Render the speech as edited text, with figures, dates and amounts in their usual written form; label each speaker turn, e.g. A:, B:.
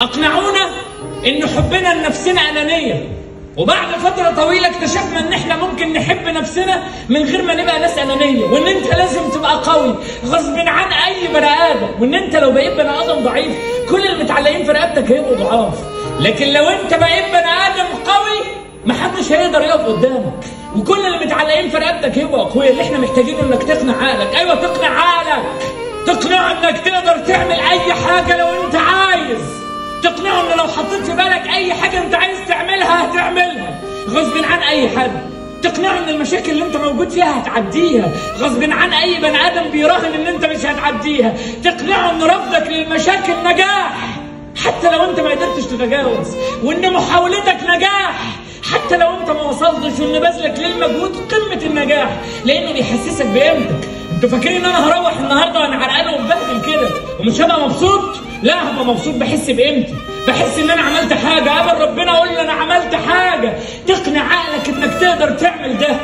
A: اقنعونا ان حبنا لنفسنا انانية، وبعد فترة طويلة اكتشفنا ان احنا ممكن نحب نفسنا من غير ما نبقى ناس انانية، وان انت لازم تبقى قوي غصب عن اي بني ادم، وان انت لو بقيت بني ادم ضعيف كل اللي متعلقين في رقبتك هيبقوا ضعاف، لكن لو انت بقيت بني ادم قوي محدش هيقدر يقف قدامك، وكل اللي متعلقين في رقبتك هيبقوا اقوياء. اللي احنا محتاجينه انك تقنع عقلك، ايوه تقنع عقلك، تقنعه انك تقدر تعمل اي حاجة لو انت عايز، تقنعه ان لو حطيت في بالك اي حاجة انت عايز تعملها هتعملها غصب عن اي حد، تقنعه ان المشاكل اللي انت موجود فيها هتعديها غصب عن اي بني ادم بيراهن ان انت مش هتعديها، تقنعه ان رفضك للمشاكل نجاح حتى لو انت ما قدرتش تتجاوز، وان محاولتك نجاح حتى لو انت ما وصلتش، وان بذلك للمجهود قمة النجاح لانه بيحسسك بقيمتك. انتوا فاكرين ان انا هروح النهارده وانا عرقان ومبهدل كده ومش هبقى مبسوط؟ لا، هبقى مبسوط، بحس بقيمتي، بحس ان انا عملت حاجة، قابل ربنا اقول له انا عملت حاجة. تقنع عقلك انك تقدر تعمل ده.